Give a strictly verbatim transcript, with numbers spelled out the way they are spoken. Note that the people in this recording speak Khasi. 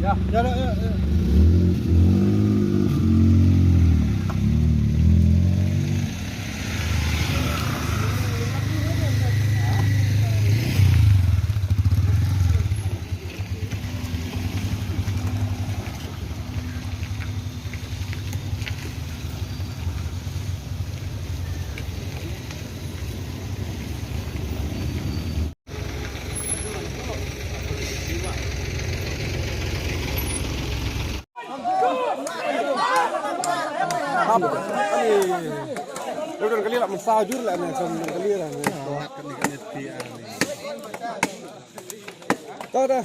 Ya, ya, ya, ya. Hap, ani, udah kali lah, masa jur lah, ni, sama kali lah, ni. Tahu dah.